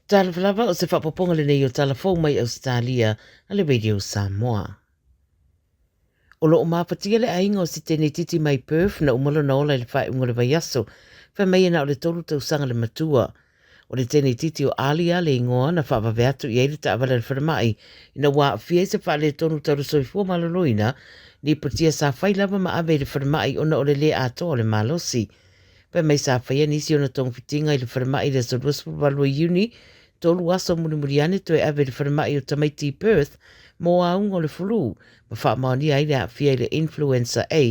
Talofa lava, o se faaopoopoga lenei o tala fou mai Ausetalia a le Radio Samoa. O lo o mafatia le aiga o Siteni Titi mai Perth na uma lona ola i le faaiuga o le vaiaso, fai mai e na o le tolu tausaga le matua. O le teneititi o Alia le igoa na faavave atu i ai le taavale a le falemai ina ua aafia i se faaletonu tau le soifua maloloina, lipotia sa fai lava ma ave i le falemai ona o le lē atoa o le malosi. Fai mai sa faia nisi ona togafitiga i le falemai i le aso 28 o Iuni, tolu aso mulimuli ane toe ave i le falemai o tamaiti i Perth mō auga o le fulu ma faamaonia ai le aafia i le Influenza A,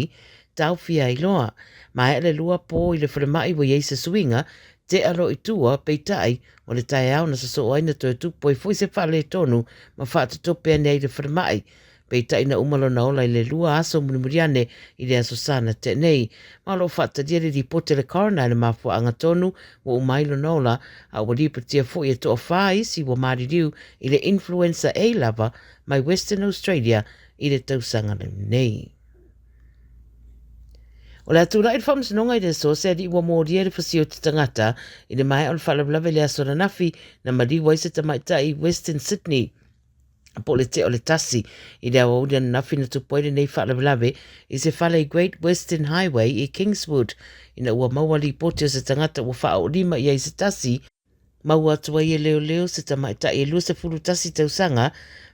taofia ai loa. Maea le lua pō i le falemai ua i ai se suiga, tea loa i tua, peitai, o le taeao na sosoo ai na toe tupu ai foi se faaletonu ma faatotope ane ai i le falemai. Peitai na uma lona ola i le lua aso mulimuli ane i le Aso Sa na tea nei. Ma o lo o faatalia le lipoti a le coroner i le mafuaaga tonu ua uma ai lona ola, a ua lipotia foi e toafā isi ua maliliu i le Influenza A lava mai Western Australia i le tausaga lenei. O le a tulai le faamasinoga i le aso se alii ua molia i le fasioti tagata i le maea o le faalavelave i le aso ananafi na maliu ai se tamaitai i Western Sydney po o le tea o le tasi i le aoauli ananafi na tupu ai lenei faalavelave i se fale i Great Western Highway i Kingswood ina ua maua lipoti o se tagata ua faaoolima i ai se tasi Maua atu ai e leoleo se tamaitai e 21 tausaga,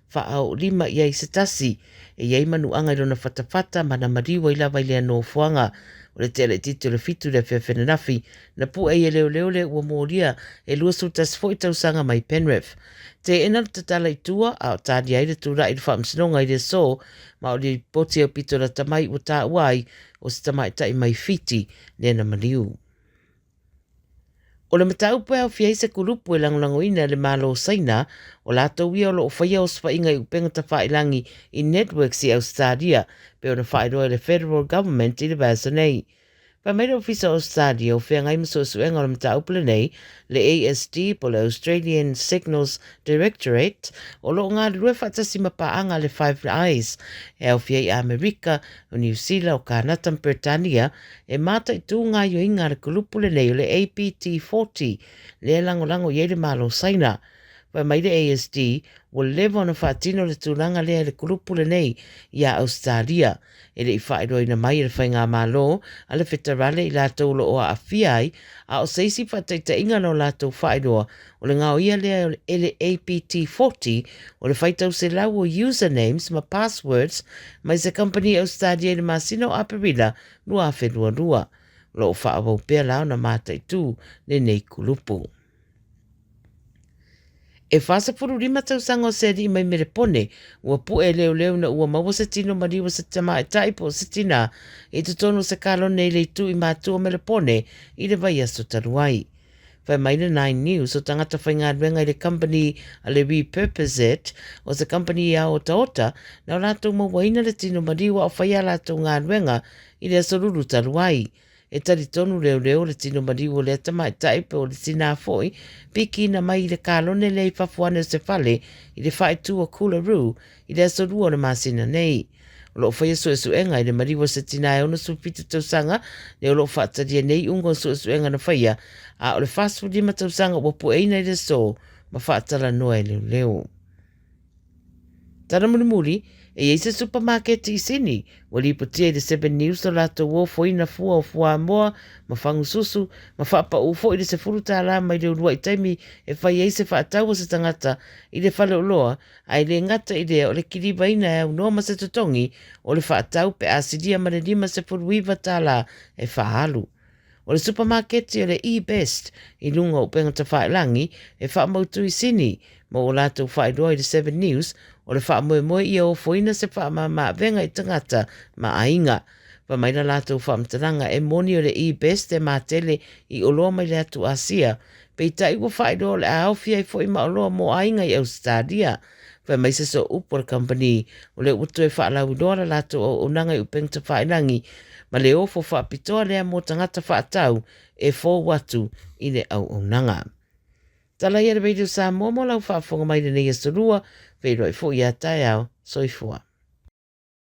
faaoolima i ai se tasi, e i ai manuaga i lona fatafata ma na maliu ai lava i lea nofoaga. O le tea laitiiti o le fitu i le afiafi ananafi, na pue ai e leoleo le ua molia e 21 foi tausaga mai Penrith. Teena le tatala i tua, a o talia ai le tulai i le faamasinoga i le aso, ma o le lipoti aupito lata mai ua taua ai o se tamaitai mai Fiti lea na maliu. O le mataupu e aofia ai se kulupu e lagolagoina e le Malo o Saina, o latou ia o lo o faia osofaiga i upega tafailangi i networks i Ausetalia, pei ona faailoa e le Federal Government i le vaiaso nei. Fai mai le Ofisa o Ausetalia o feagai ma suesuega o le mataupu lenei, le ASD po o le Australian Signals Directorate, o lo o galulue faatasi ma paaga a le Five Eyes, e aofia ai Amerika, o Niu Sila, o Kanata ma Peretania, E mataitū gaoioiga a le kulupu lenei o le APT40, lea e lagolago i ai le Malo o Saina. Fai mai le ASD, ua leva ona faatino le tulaga lea e le kulupu lenei iā Ausetalia. E le i faailoaina mai e le Faigamalo a le Fetarale i latou o lo o aafia ai, a o se isi faataitaiga na o latou faailoa, o le gaoia lea e le APT40 o le faitau selau o usernames ma passwords mai se kamupani Ausetalia i le masina o Aperila 2022. O lo o faaauau pea la ona mataitu lenei kulupu. E 45 tausaga o se alii mai Melepone ua pue e leoleo ina ua maua se tino maliu o se tamaitai po o se tinā i totonu o se kalone i le itu i Matua o Melepone i le vaiaso talu ai. Fai mai le Nine News o tagata faigaluega i le company a le Repurpose It, o se company ia otaota, na o latou mauaina le tino maliu a o fai a latou galuega i le aso lulu talu ai. E talitonu leoleo le tino maliu o lea tamaitai po o le tinā foi, pikiina mai i le kalone lea i fafo ane o se fale i le faaitu o Coolaroo i le aso lua o le masina nei. O lo o faia suesuega i le maliu o se tinā e 67 tausaga, lea o lo o faatalia nei iuga o suesuega na faia, a o le 45 tausaga ua pueina i le aso ma faatalanoa e leoleo. Tala mulimuli, e i ai se supamaketi i Sini, ua lipotia i le Seven News lo latou ofoina fua o fuamoa ma fagususu ma faapaū foi le $10 mai le uluai taimi e fai ai se faatau a se tagata i le faleoloa ae le gata i lea o le kilivaina e aunoa ma se totogi o le faatau pe a silia ma le $59 e faaalu. O le supamaketi o le E-Best i luga o upega tafailagi e faamautu i Sini ma ua latou faailoa i le Seven News o le faamoemoe ia ofoina se faamamaavega i tagata ma aiga. Fai mai la latou faamatalaga e moni o le E-Best e matele i oloa mai le atu Asia Peitai ua faailoa o le a aofia ai foi ma oloa mo aiga i Ausetalia. Fai mai se sooupu a le kamupani, o lea ua toe faalauiloa la latou auaunaga i upega tafailagi ma le ofo faapitoa lea mo tagata faatau e fou atu i le auaunaga. Tala ia le Radio Samoa mo lau faafofoga mai lenei aso lua, feiloai foi ia taeao. Soifua.